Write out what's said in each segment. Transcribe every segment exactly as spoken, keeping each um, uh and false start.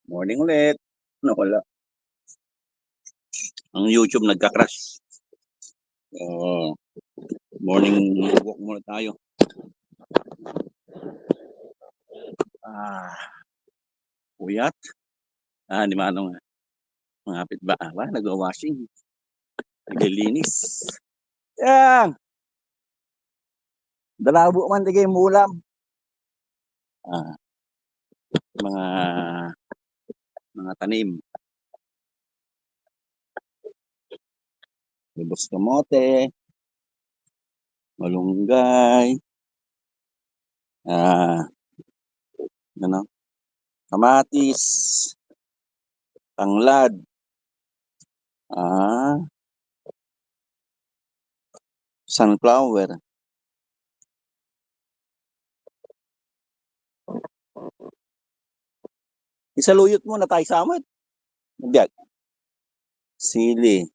Morning ulit. Nawala. Ang YouTube nagka-crash. Oh, morning walk muna tayo. Ah, puyat. Ah, di manong, ah, mga kapitbahay, ah, nagwa-washing. Naglilinis. Yan. Dalabo man, di kayo mulam. Ah, mga, mga tanim. Ubos kamote, malunggay, ah, ano, kamatis, tanglad, ah, sunflower. Isaluyot mo, natay sa amat. Biag. Sili.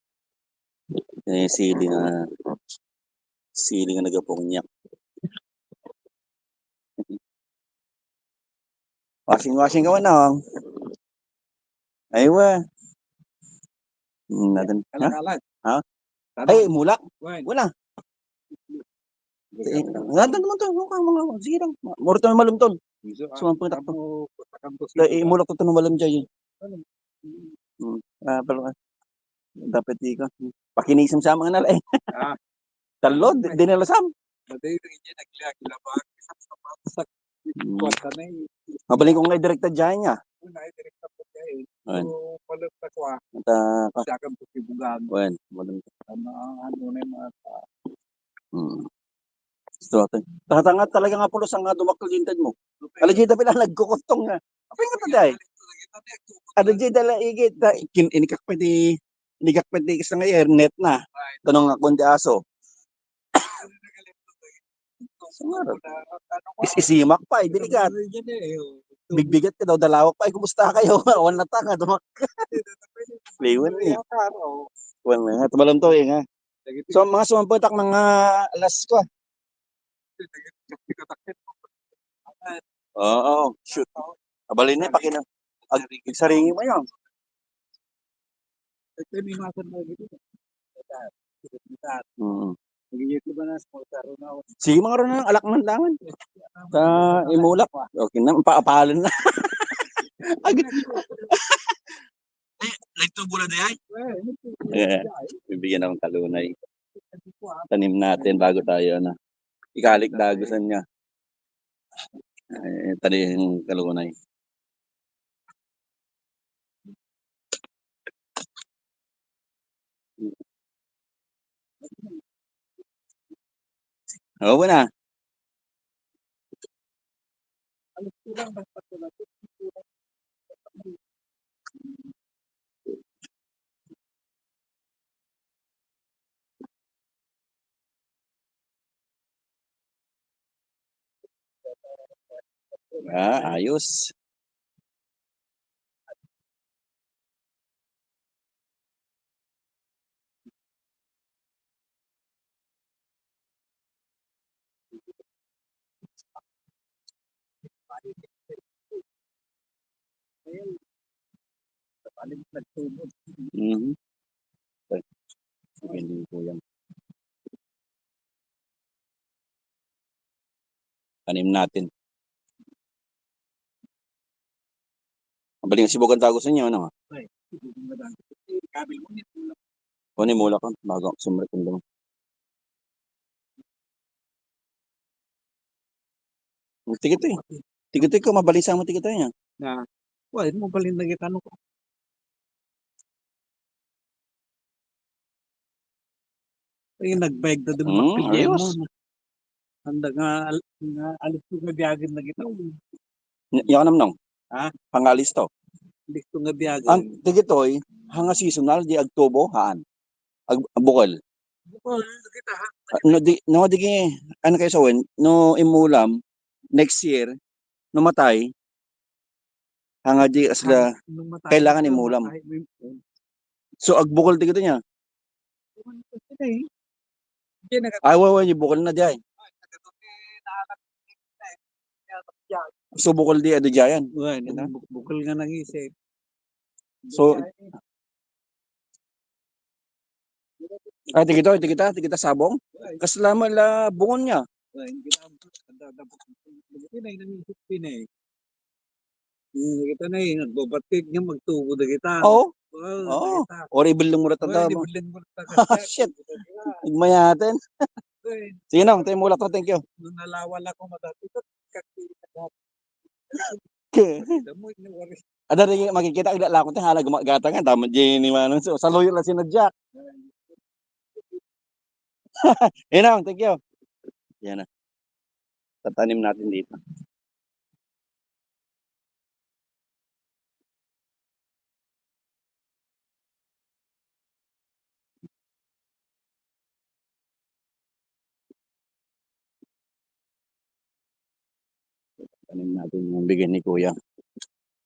Eh, sili nga, sili nga nagapungyak. Washing, washing ka man, oh. Ay, wa. Hmm, natin. Ha? Alag-alag. Ha? Tama. Ay, mulak. Wen. Wala. Eh, natin naman to, mga, mga, sige lang. Murto na malumton. Iso, ah, sumampung takto. Amo, takam to, eh, sige. Mulak to, to, malum dyan, eh. Ano? Hmm. Ah, pala. Dapat di ka. Pakinisam sa mga nala, eh. Ah. Talo, di, di nila sam. Matay na inya naglag, labag, sa sapatos, sa Hmm. Kuwan ka na eh. Mabalin ko nga direkta dyan niya. Wala, direkta po dyan eh. Ayan. So, palit na kuwan. Ata ka. Siya kang pasibugan. Wen, mabalin. Ano, ang ano na yung mga ta- Hmm. Gusto natin. Tatanga talaga nga pulos ang nga dumakkel yung intad mo. Okay. Ala, dyan, tapi lang nagkukuntong nga. Apa yung nga taday? Ano dyan, dala, igit, ta-, kin-, inikak pa di, inikak pa di, isang nga, net na. Right. Tanong nga, kundi aso. Sumaro. Is-, isimak pa, eh, binigat. Bigbigat ka daw, dalawak pa, eh, kumusta kayo? Awan na ta nga, dumak-, liwan, eh. Awan na nga, tumalon to, eh, nga. So, mga sumamputak, mga alas ko, ah. Oo, shoot. Abalin na, pakina-, ag-, saringi mo yan. Ito, may mga sandal dito. Mm. Sige, mga Ronald, alak man dangan. Sa imulak. Okay na, paapalin na. Ag-, eh, nagtubo na di ay? Eh, bibigyan akong kalunay. Tanim natin bago tayo, ano. Ikalik dagusan niya. Eh, tanim kalunay. Oo na. Ah, ayos. Mhm. Hindi po yan. Tanim natin. Ang baling sibugan tago sa inyo, ano? Ay, sibugan na tago. Kabil mo, hindi mo lang. Kunin mo lang, bago sumrek yung damo. Tigito eh. Tigito ko, mabalisa mo tigito niya. Na, wala mo balin lagi tanong ko. Ay, nagbayag na din. Mm, ayos. Handa nga, al-, nga, alis ko nga biyagan na kita. Yaw namnong? Ha? Pangalis to? Alis ko nga biyagan. Ang tigitoy, hanga seasonal, di agtubo, haan. Ag-, bukol. Bukol, kita, ha? Ah, no, di, no, di ki, ano kayo sa wen? No, imulam, next year, no matay, hanga di asla, kailangan imulam. So, agbukol ti kita niya. Ay, wa, wa, bukol na di ay. So, bukol di, adu di ayan. Wa, bukol nga nangisip. So, ay, dagita, dagita, dagita sabong? Kasla met la bungonda. Hmm, kita na, eh, nagbabatik nga magtubo dagita. Oo. Oo, oo. Dagita. Or ibelleng mo rata. Oo, damo. Ibelleng mo rata. Ah, shit. Nagmayaten. Sige, Nong, tayo mula to. Thank you. Nung nalawa lang ako madati, ito, kakita. Damo, ino, wari. Ada rin makikita, agdala ko, tingala, gumagata nga, tama, Jenny, Manong. So, saluyo lang sina Jack. Inang, thank you. Yan na. Tatanim natin dito. Tanim natin yung bigay ni Kuya.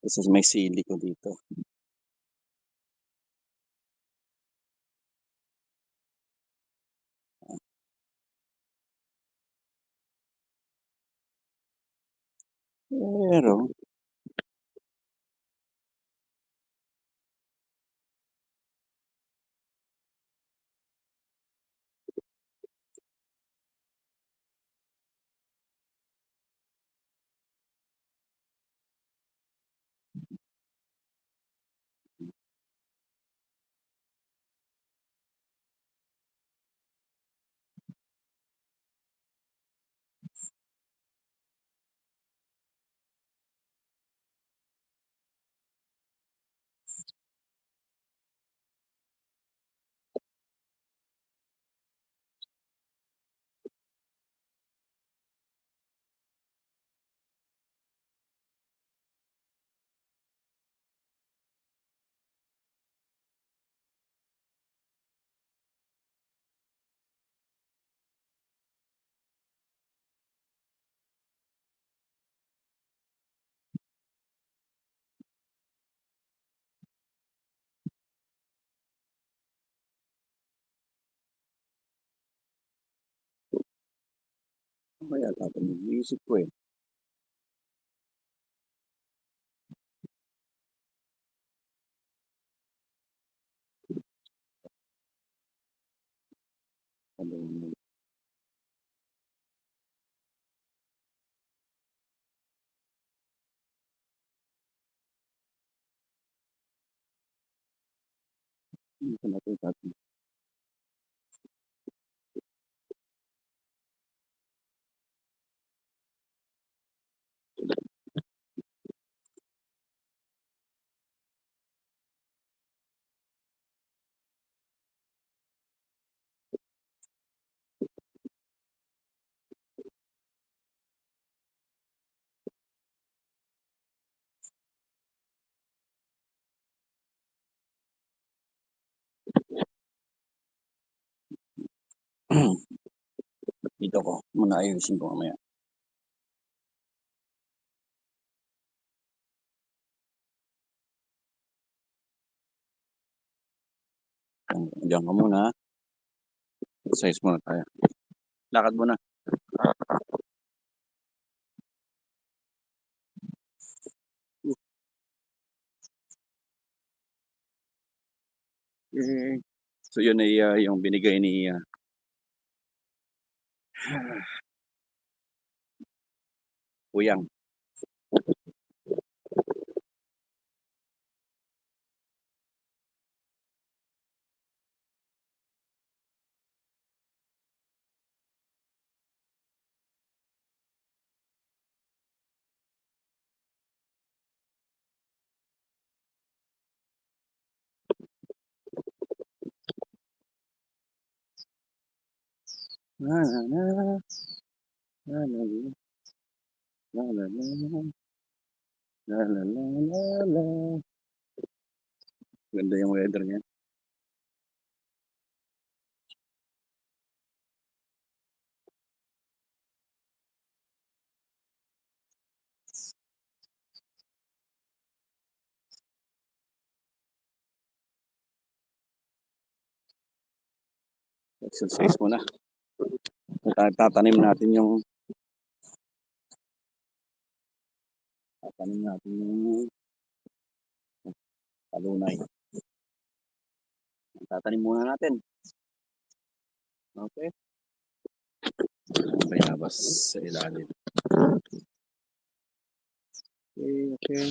Isa may sili ko dito. Pero Ano kaya dapat yung isip ko eh? Ano? Ano ba ito, dati? Dito ko muna, ayusin ko mamaya. Diyan ka muna. Exercise muna tayo. Lakad muna. Eh, so yun ay, ah, yung binigay ni, ah, Uyang. Na, na, na. Na, na, na. Na, na, na. Na, na, na, na, na. Ganda yung weather niya. Exercise muna. Tata-, tatanim natin yung, tatanim natin yung Kalunay. Tatanim muna natin. Okay. May nabas sa ilalim. Okay, okay.